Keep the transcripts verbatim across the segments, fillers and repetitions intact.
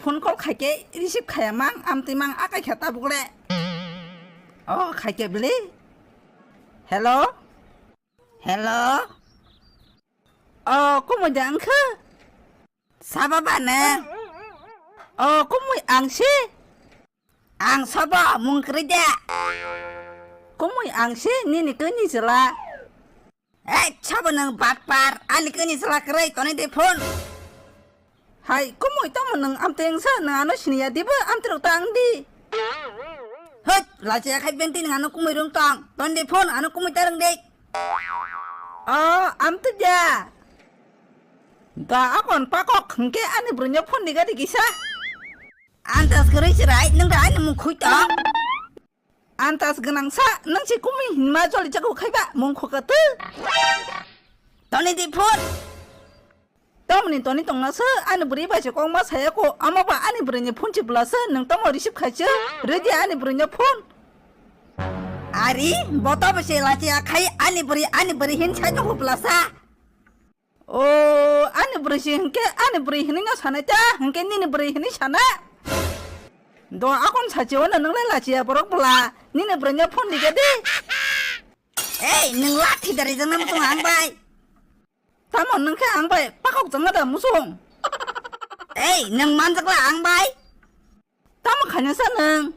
Phone call khaikhe receive khaya mang, amtwi mang akai kha tabuk le. O khaikhe bili. Hello? Hello? O kumui da wngkha? Saba ba ne? O kumui ang si? Ang sobo mung kwrwi de. Kumui ang si nini kwnwi chwla. Ei, sabo nwng batpar, ani kwnwi chwla kwrwi, toni di phone. Hai, kumui tamo nwng amtwi wngsa, nwng ano siniya dibo, amtwi rok ta wng di. Hut, lachiya khai benti nwng ano kumui rung tong, toni di phone, ano kumui ta rung di. O, amtwi ya. Da akon pakok hwnkhe ani bwrwino phone di gadi kisa. Antas kwrwi chwrai, nwng da ani mung khui tong. Antas gwnangsa, nwng se kumui hinma joli jago khaiba mung khokatwi. Toni di phone. Tamni toni tongna se ani bwrwi bai se kok ma saya ko, amo ba ani bwrwi ni phone se bwla se, nwng tamo receive khai se, ready ani bwrwi ni phone. Ari, boto bo se lachi akhai ani bwrwi, ani bwrwi hin sai tongo bwla sa. O, ani bwrwi si hinkhe ani bwrwi hinwi no sanai ta, hinkhe nini bwrwi hinwi sana. Do akon sachi ono nwngle lachiya borok bwla, nini bwrwi no phone di jadi. Ei, nwng lathi dari jang namu tong ang bai. Tamo nwng khe ang bai pakok jang da musung. Ei, nwng manjak la ang bai. Tamo khaina sa nwng?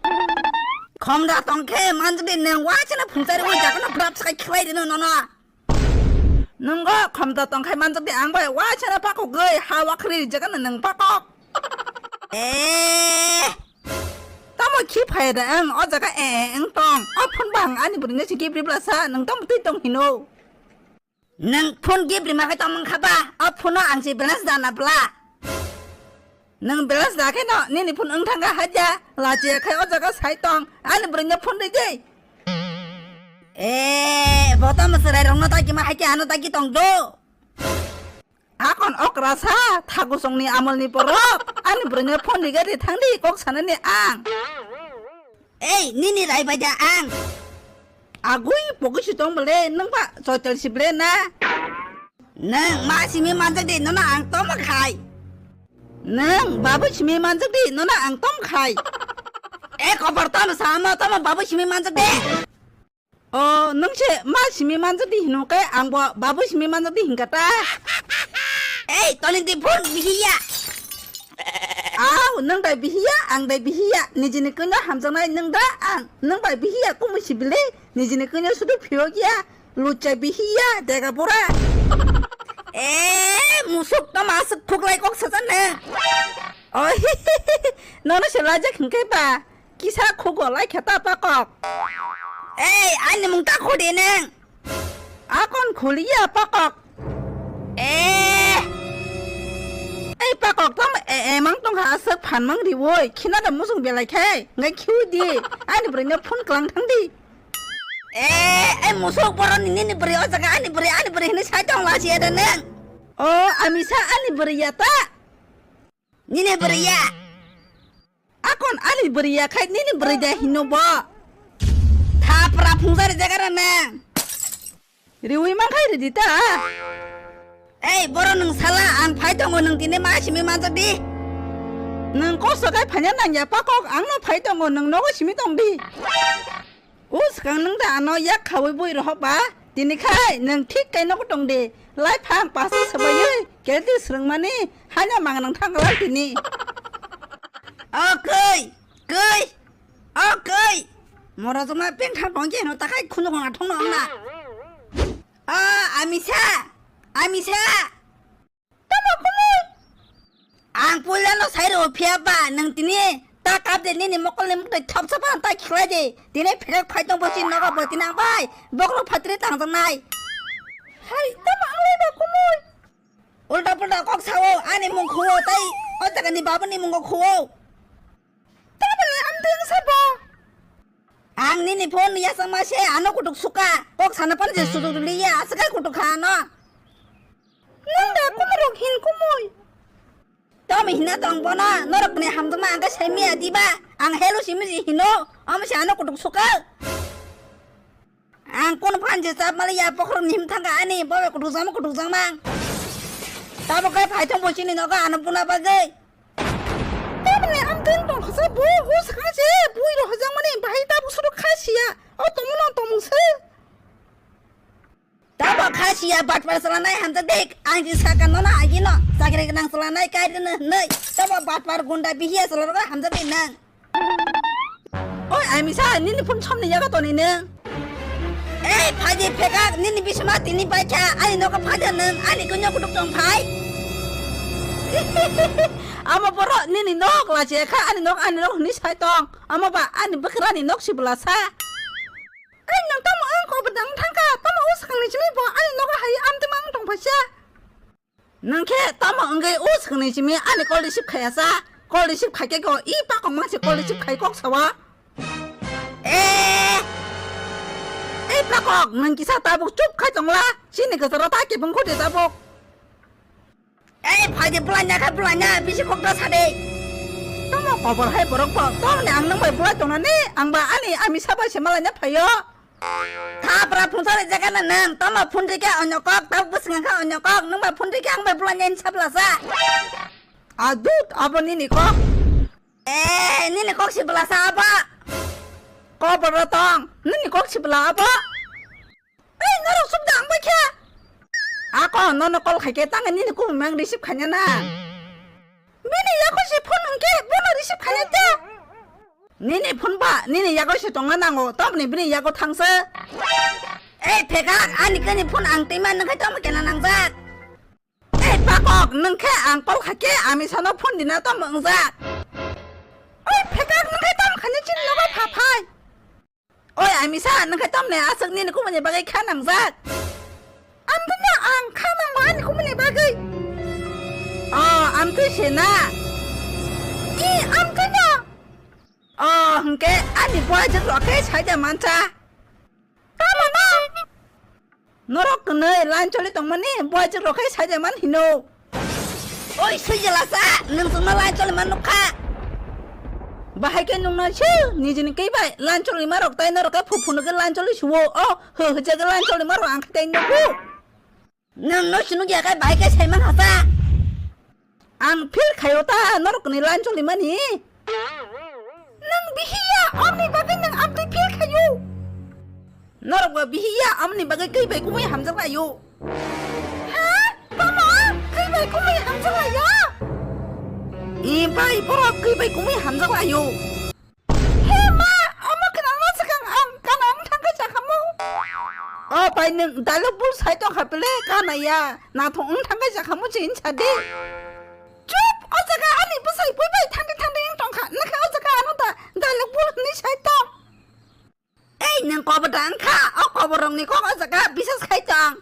Khomda tongkhe manjak di nwng, wa chana phungchari wi jakno brap sakai khlai di no nono. Nwng go khomda tongkhai manjak di ang bai, wa chana pakok gwi ha wakhri jakno nwng pakok. Eh. Tamo khi phai da ang o jaga e e ang tong. O phone bang ani bwrwi no si gift ribla sa, nwng tamo twi tong hino. Nwng phone gift rima khai tongmang kha ba? O phone o ang se balance dana bla. Nwng balance da khe no nini phone wng thang kha haja. Lachiya khai o jaga sai tong. Ani bwrwi no phone ri di. Eh, bota mwswrai rok no ta kima hai khe ano ta ki tong do. Akon okra sa, thagusong ni amol ni borok. Ani bwrwi no phone ri gari thang di, kok sanani ang. Ei, nini rai bai da ang. Agui pogwi si tong bole, nwng ba choital si bole na. Nwng ma simi manjak di, nono ang toma khai. Nwng babu simi manjak di, nono ang tom khai. E kobar toma sama, toma babu simi manjak di. O, nwng se ma simi manjak di hino khe, ang bo babu simi manjak di hinkha ta. Ei, toni di phone bihiya. Au, nwng dai bihiya, ang dai bihiya. Nijini kwnwi hamjaknai nwng da ang. Nwng bai bihiya kumui sibili. Nijini kwnwi sudu phiyok ya. Lucha bihiya, dega bura. Eh, musuk to masuk khuklai kok sajan ne. Oh, nono se lajak hinkhe ba. Kisa khugo lai khe ta pakok. Ei, ani mung ta khudi neng. Akon khuliya pakok. Eh. Ei pakok tam e, emang tongkha aswk phanmang riwoi. Khina da musung belai khe. Ngai khiu di. Ani bwrwi no phone klang thang di. Eh, ei musuk boroni nini bwrwi o jaga ani bwrwi, ani bwrwi hinwi sai tong la siya da neng. Oh, amisa ani bwrwi ya ta. Nini bwrwi ya. Akon ani bwrwi ya khai nini bwrwi da hino bo. Thapra phungsa rijak aro nang. Riwi man khai ridi ta. Ei, boro nwng sala, ang phai tongo, nwng tini ma simi manjak di. Nwng kosto khai phanya nang ya pakok, ang no phai tongo, nwng nogo simi tong di. O swkang nwng da ano yak khawi bui rohok ba? Tini khai nwng thik khe nogo tong di. Lai phang pasa swbaiwi kelti swrwngmani hanya mang nang thang lai tini. O kwi, kwi, o kwi. Moro joma peng thang tong khe no takai khunu khona thong no na. O amisa, amisa. Tamo kumui? Ang puila no sai rw phiya ba, nwng tini ta kap de nini mokol ni muktai thopsa ba ta khiklai de. Tini phek phai tong bo chin nogo bo tini ang bai. Bokro phatri tang tang nai. Hai, tamo ang lai ba kumui? Ulta pulta kok sao, ani mung khuo tai o jaga ni babo ni mungo khuo. Tamoni amtwi wngsa bo? Ang nini phone ni yasama se ano kutuk suka. Kok sana pan je sudu liya, aswk kai kutuk kha ano. Nang da kumurok hin kumui. Tamo hina tong bono, norok ni hamjakma ang khe sai miya diba? Ang hello simi je hino, omo se ano kutuk suka. Ang kono phan je chap mali ya, bokhorok ni him thangka ani, bobe kutuk jama kutuk jama. Tamo kai phai thong bo chini nogo ano buna bagwi. Tamni Tin tong khasa bo, o sakang se, bui ro hajang mani, bahai tabuk suru kha siya. O tomung no tomung se. Tabo kha siya, batpar salanai hamjak de, ang ji saka nono agi no, chakri nang salanai kai de nai. Tabo batpar gunda bihiya salarok hamjak de nang. Oi, Amisa, nini phone somni yago toni nang. Ei, phaidi phekak, nini bisma tini paikha, ani nogo phaidi nang, ani kunyo kutuk tong phai. Amo borok nini nok lachi kha, ani nok, ani nok hwnwi sai tong. Amo ba ani bwkrani nok si bwlasa. Ei, nang tamo ang kobor dang thangkha, tamo o swkangni simi bo ani nogo hai amtwi mang tong phaisa. Nang khe tamo wngwi o swkangni simi ani call receive khaya sa? Call receive khai khe ko i pakok mang se call receive khai kok sawa. Eh! Ei pakok, nang kisa tabuk chup khai tongla, chini kwcharo ta kebeng khode tabuk. Ei, phaidi bulanya kha bulanya, bisi kokta sade. Tamo kobor hai borok bo, tamo ni ang nang bai bulai tongna ni, ang ba ani Amisa bai se malanya phaio. Thapra phunsa rijak na nang, tamo phun rikhe onyo kok, tabuk bwswng kha onyo kok, nung bai phun rikhe ang bai bulanya ni sablasa. Adut, abo nini kok. Eh, nini kok si bwlasa abo. Kobor tong, nini kok si bwla abo. Ei, norok sub da ang bai khe. Ako, nono call khai khe tang nini kubun mang receive khaina na. Bini yago si phone hwnkhe bono receive khaina te. Nini phone ba, nini yago si tongna nango, tamni bini yago thangsa. Ei, phekak, ani kani phone ang twi man nang khai tamo kena nangjak. Ei pakok, nung khe ang call kha khe Amisano phone dina tamo wngjak. Oi phekak, nung khe tamo khani chini nogo pha phai. Oi Amisa, nung khe tamni aswk nini kumuni bagwi kha nangjak? Amtwino ang kha nango ani kumuni bagwi. O, amtwi se na? I, amtwino. O, hwnkhe ani boyajwk rok khe saida mansa. Tamo no? Norok kwnwi line choli tongmani boyajwk rok khe saida man hino. Oi, swijala sa, nwng chwngno line choli man nukha. Bahai khe nwngno se nijini kwi bai line choli ma rok tai norok khe phu phunu khe line choli suwo. O, ho, hwjagwi line choli ma rok ang khe tai nugo. Nwng no sinuk ya khe bahai khe saiman hasa. Ang feel khaio ta norok ni line choli mani. Nwng bihiya, omni bagwi nwng amtwi feel khaio. Norok bo bihiya, omni bagwi kwi bai kumui hamjak laio. Ha? Tamo? Kwi bai kumui hamjak laio? I bai borok kwi bai kumui hamjak laio. He ma, omo khwnangno swkang ang kana wng thangkha jakhamu. O bai nwng dialogue bul sai tongkha bele kana ya, nathok wng thangkha jakhamu se hinsa di. Chup, o jaga ani bwsai bui bai thangdi thangdi wng tongkha, nokhe o jaga ano da dialogue bul hwnwi sai tong. Ei nwng kobor da wngkha, o kobor rokni kok o jaga bisas khai tong.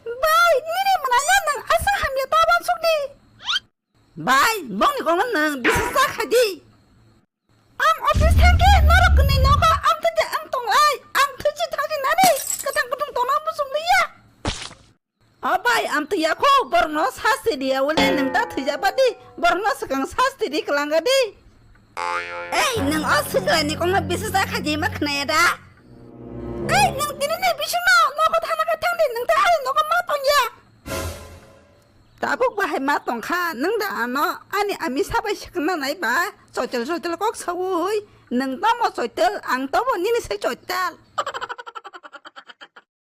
Bai, nini mwnano nwng aswk hamya ta uansukdi. Bai, bongni kokno nwng bisas ta khai di. Ang office thangkhe norok kwnwi nogo amtwi de ang tonglai. Ang thwichi thangdi nani kwthang kuthung tongna muchung liya. O bai, amtwi ya kho, borokno sasti riya wle nwng ta thwijaba di. Borokno swkang sasti ri kwlangga di. Ei, nwng o sujlani kokno bisasa khaidi ma khnaya da? Ei, nwng tini ni bisingno nogo thana khe thangdi, nwng ta ani nogo ma tongya. Tabuk bahai ma tongkha, nwng da ano ani ami sabai sikna nai ba, choitel choitel kok saui, nwng tamo choitel, ang tobo nini sai choitel.